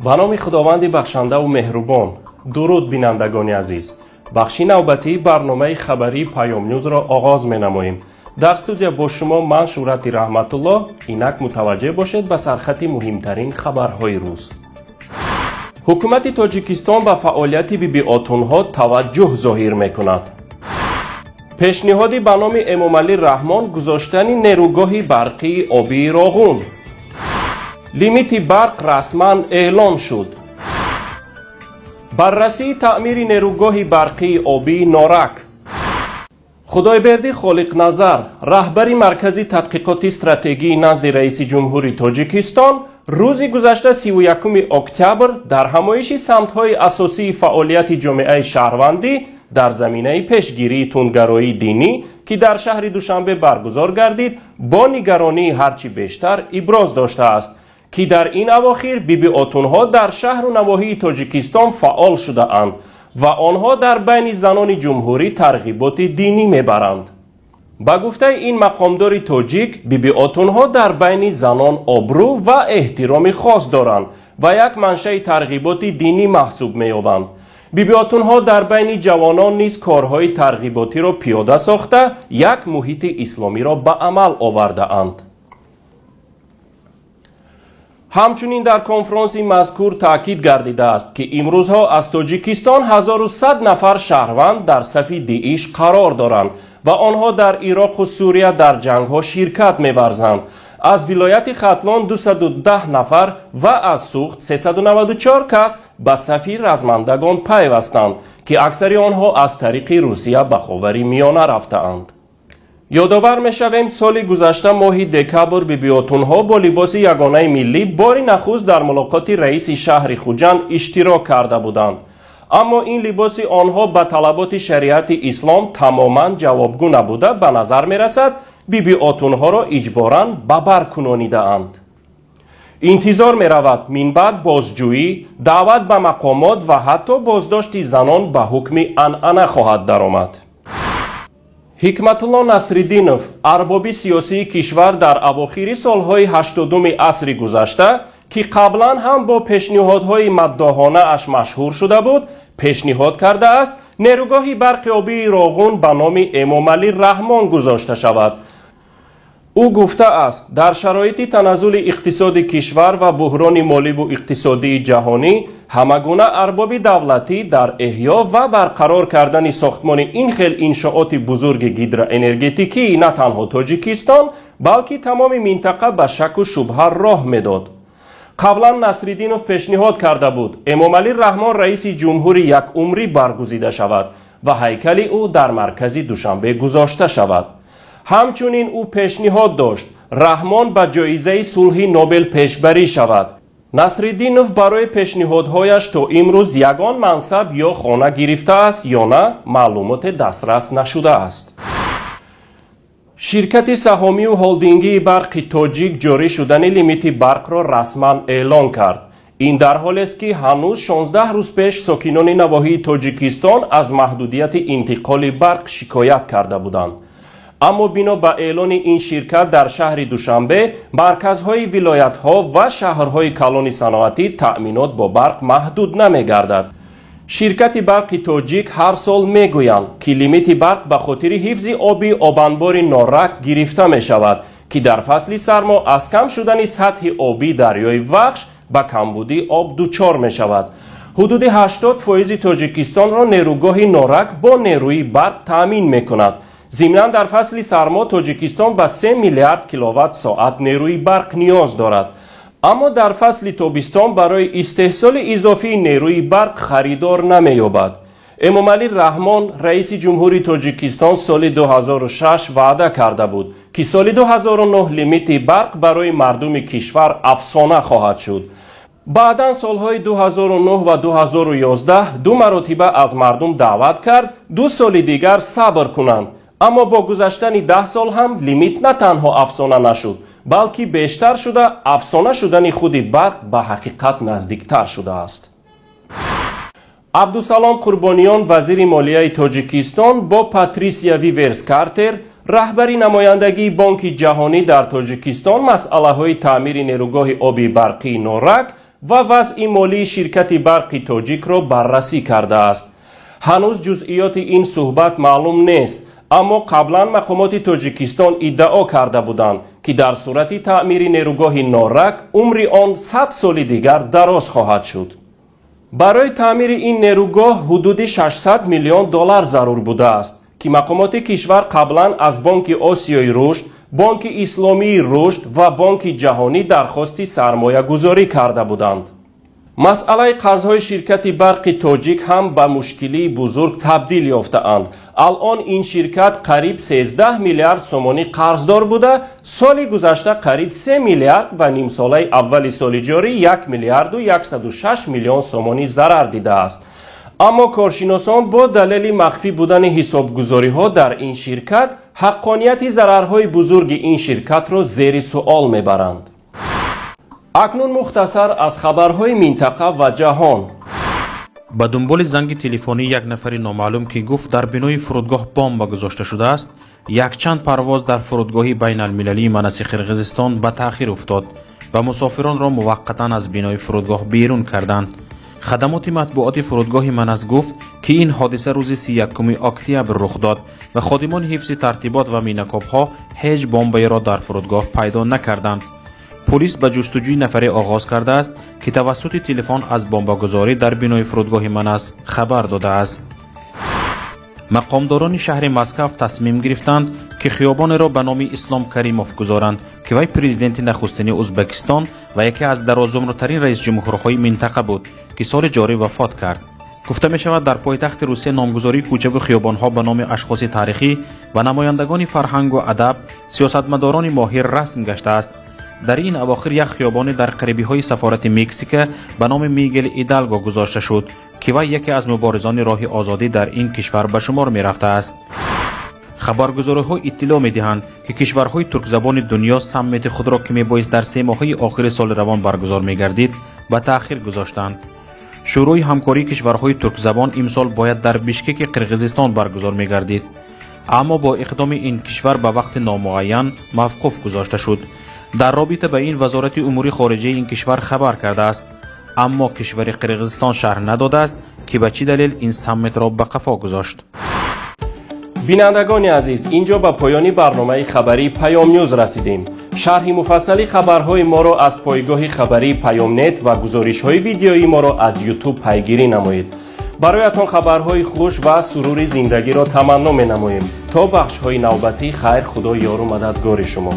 Ба номи Худованди бахшандаву меҳрубон. Дуруд, бинандагони азиз. Бахши навбатии барномаи хабарии Паёмнюзро оғоз менамоем. Дар студия бо шумо ман, Шӯҳрати Раҳматуллоҳ. Инак мутаваҷҷеҳ бошед ба сархати муҳимтарин хабарҳои рӯз. Ҳукумати Тоҷикистон ба фаъолияти бибиотунҳо таваҷҷӯҳ зоҳир мекунад. Пешниҳоди ба номи Эмомалӣ Раҳмон гузоштани нерӯгоҳи барқии обии Роғун. Лимити барқ расман эълон шуд. Баррасии таъмири нерӯгоҳи барқии обии Норак. Худойбердӣ Холиқназар, раҳбари Маркази тадқиқоти стратегии назди раиси ҷумҳури Тоҷикистон, рӯзи гузашта, 31 октябр, дар ҳамоиши самтҳои асосии фаъолияти ҷомеаи шаҳрвандӣ дар заминаи пешгирии тундгароии динӣ, ки дар шаҳри Душанбе баргузор гардид, бо нигаронии ҳарчи бештар иброз доштааст, ки дар ин авохир бибиотунҳо дар шаҳру навоҳии Тоҷикистон фаъол шудаанд ва онҳо дар байни занони ҷумҳурӣ тарғиботи динӣ мебаранд. Ба гуфтаи ин мақомдори тоҷик, бибиотунҳо дар байни занон обрӯ ва эҳтироми хос доранд ва як маншаи тарғиботи динӣ маҳсуб меёбанд. Бибиотунҳо дар байни ҷавонон низ корҳои тарғиботиро пиёда сохта, як муҳити исломиро ба амал овардаанд. Ҳамчунин дар конфронси мазкур таъкид гардидааст, ки имрӯзҳо аз Тоҷикистон 1100 нафар шаҳрванд дар сафи ДИИШ қарор доранд ва онҳо дар Ироқу Сурия дар ҷангҳо ширкат меварзанд. Аз вилояти Хатлон 210 нафар ва аз Суғд 394 кас ба сафи размандагон пайвастанд, ки аксари онҳо аз тариқи Русия ба Ховари Миёна рафтаанд. Ёдовар мешавем, соли гузашта моҳи декабр бибиотунҳо бо либоси ягонаи миллӣ бори нахуст дар мулоқоти раиси шаҳри Хуҷанд иштирок карда буданд, аммо ин либоси онҳо ба талаботи шариати ислом тамоман ҷавобгӯ набуда, ба назар мерасад, бибиотунҳоро иҷборан ба бар кунонидаанд. Интизор меравад, минбаъд бозҷӯӣ, даъват ба мақомот ва ҳатто боздошти занон ба ҳукми анъана хоҳад даромад. Ҳикматулло Насриддинов, арбоби сиёсии кишвар дар авохири солҳои 80-уми асри гузашта, ки қаблан ҳам бо пешниҳодҳои маддоҳонааш машҳур шуда буд, пешниҳод кардааст, нерӯгоҳи барқи обии Роғун ба номи Эмомалӣ Раҳмон гузошта шавад. Ӯ гуфтааст, дар шароити таназзули иқтисоди кишвар ва буҳрони моливу иқтисодии ҷаҳонӣ ҳама гуна арбоби давлатӣ дар эҳё ва барқарор кардани сохтмони ин хел иншооти бузурги гидроэнергетикии на танҳо Тоҷикистон, балки тамоми минтақа ба шаку шубҳа роҳ медод. Қаблан Насриддинов пешниҳод карда буд, Эмомалӣ Раҳмон раиси ҷумҳури якумрӣ баргузида шавад ва ҳайкали ӯ дар маркази Душанбе гузошта шавад. Ҳамчунин ӯ пешниҳод дошт, Раҳмон ба ҷоизаи сулҳи Нобел пешбарӣ шавад. Насриддинов барои пешниҳодҳояш то имрӯз ягон мансаб ё хона гирифтааст ё на, маълумоте дастрас нашудааст. Ширкати саҳомию ҳолдингии Барқи Тоҷик ҷорӣ шудани лимити барқро расман эълон кард. Ин дар ҳолест, ки ҳанӯз 16 рӯз пеш сокинони навоҳии Тоҷикистон аз маҳдудияти интиқоли барқ шикоят карда буданд. Аммо бино ба эълони ин ширкат, дар шаҳри Душанбе, марказҳои вилоятҳо ва шаҳрҳои калони саноатӣ таъминот бо барқ маҳдуд намегардад. Ширкати Барқи Тоҷик ҳар сол мегӯянд, ки лимити барқ ба хотири ҳифзи оби обанбори Норак гирифта мешавад, ки дар фасли сармо аз кам шудани сатҳи обии дарёи Вахш ба камбудии об дучор мешавад. Ҳудуди 80 фоизи Тоҷикистонро нерӯгоҳи Норак бо нерӯи барқ таъмин мекунад. Зимнан дар фасли сармо Тоҷикистон ба 3 миллиард киловатт соат нерӯи барқ ниёз дорад, аммо дар фасли тобистон барои истеҳсоли изофии нерӯи барқ харидор намеёбад. Эмомалӣ Раҳмон, раиси ҷумҳури Тоҷикистон, соли 2006 ваъда карда буд, ки соли 2009 лимити барқ барои мардуми кишвар афсона хоҳад шуд. Баъдан солҳои 2009 ва 2011 ду маротиба аз мардум даъват кард, 2 соли дигар сабр кунанд, аммо бо гузаштани 10 сол ҳам лимит на танҳо афсона нашуд, балки бештар шуда, афсона шудани худи барқ ба ҳақиқат наздиктар шудааст. Абдусалом Қурбониён, вазири молияи Тоҷикистон, бо Патрисия Виверс Картер, раҳбари намояндагии Бонки Ҷаҳонӣ дар Тоҷикистон, масъалаҳои таъмири нерӯгоҳи оби барқии Норак ва вазъи молии ширкати Барқи Тоҷикро баррасӣ кардааст. Ҳанӯз ҷузъиёти ин суҳбат маълум нест, аммо қаблан мақомоти Тоҷикистон иддао карда буданд, ки дар сурати таъмири нерӯгоҳи Норак умри он 100 соли дигар дароз хоҳад шуд. Барои таъмири ин нерӯгоҳ ҳудуди 600 миллион доллар зарур будааст, ки мақомоти кишвар қаблан аз Бонки Осиёи Рушд, Бонки Исломии Рушд ва Бонки Ҷаҳонӣ дархости сармоягузорӣ карда буданд. Масъалаи қарзҳои ширкати Барқи Тоҷик ҳам ба мушкилии бузург табдил ёфтаанд. Алон ин ширкат қариб 13 миллиард сомонӣ қарздор буда, соли гузашта қариб 3 миллиард ва нимсолаи аввали соли ҷорӣ 1 миллиарду 106 миллион сомонӣ зарар дидааст. Аммо коршиносон бо далели махфӣ будани ҳисобгузориҳо дар ин ширкат ҳаққонияти зарарҳои бузурги ин ширкатро зери суол мебаранд. Акнун мухтасар аз хабарҳои минтақа ва ҷаҳон. Ба дунболи занги телефонӣ як нафари номаълум, ки гуфт дар бинои фурудгоҳ бомба гузошта шудааст, якчанд парвоз дар фурудгоҳи байналмилалии Манаси Қирғизистон ба таъхир уфтод ва мусофиронро муваққатан аз бинои фурудгоҳ берун карданд. Хадамоти матбуоти фурудгоҳи Манас гуфт, ки ин ҳодиса рӯзи 31 октябр рух дод ва ходимони ҳифзи тартибот ва минакобҳо ҳеҷ бомбаеро дар фурудгоҳ пайдо накарданд. Полис ба ҷустуҷӯи нафаре оғоз кардааст, ки тавассути телефон аз бомбагузорӣ дар бинои фурудгоҳи Манас хабар додааст. Мақомдорони шаҳри Москав тасмим гирифтанд, ки хиёбонеро ба номи Ислом Каримов гузоранд, ки вай президенти нахустини Узбекистон ва яке аз дарозумртарин раисҷумҳурҳои минтақа буд, ки соли ҷорӣ вафот кард. Гуфта мешавад, дар пойтахти Русия номгузории кӯчаву хиёбонҳо ба номи ашхоси таърихӣ ва намояндагони фарҳангу адаб, сиёсатмадорони моҳир расм гаштааст. Дар ин авохир як хиёбоне дар қарибиҳои сафорати Мексика ба номи Мигел Идалго гузошта шуд, ки вай яке аз муборизони роҳи озодӣ дар ин кишвар ба шумор мерафтааст. Хабаргузориҳо иттилоъ медиҳанд, ки кишварҳои туркзабони дунё саммити худро, ки мебоист дар 3 моҳаи охири соли равон баргузор мегардид, ба таъхир гузоштанд. Шӯрои ҳамкории кишварҳои туркзабон имсол бояд дар Бишкеки Қирғизистон баргузор мегардид, аммо бо иқдоми ин кишвар ба вақти номуайян мавқуф гузошта шуд. Дар робита ба ин Вазорати умури хориҷаи ин кишвар хабар кардааст, аммо кишвари Қирғизистон шарҳ надодааст, ки ба чӣ далел ин саммитро ба қафо гузошт. Бинандагони азиз, инҷо ба поёни барномаи хабарии Паёмнюз расидем. Шарҳи муфассали хабарҳои моро аз пойгоҳи хабарии Паёмнет ва гузоришҳои видеоии моро аз Ютуб пайгирӣ намоед. Бароятон хабарҳои хуш ва сурури зиндагиро таманно менамоем. То бахшҳои навбатӣ хайр, Худо ёру мададгори шумо.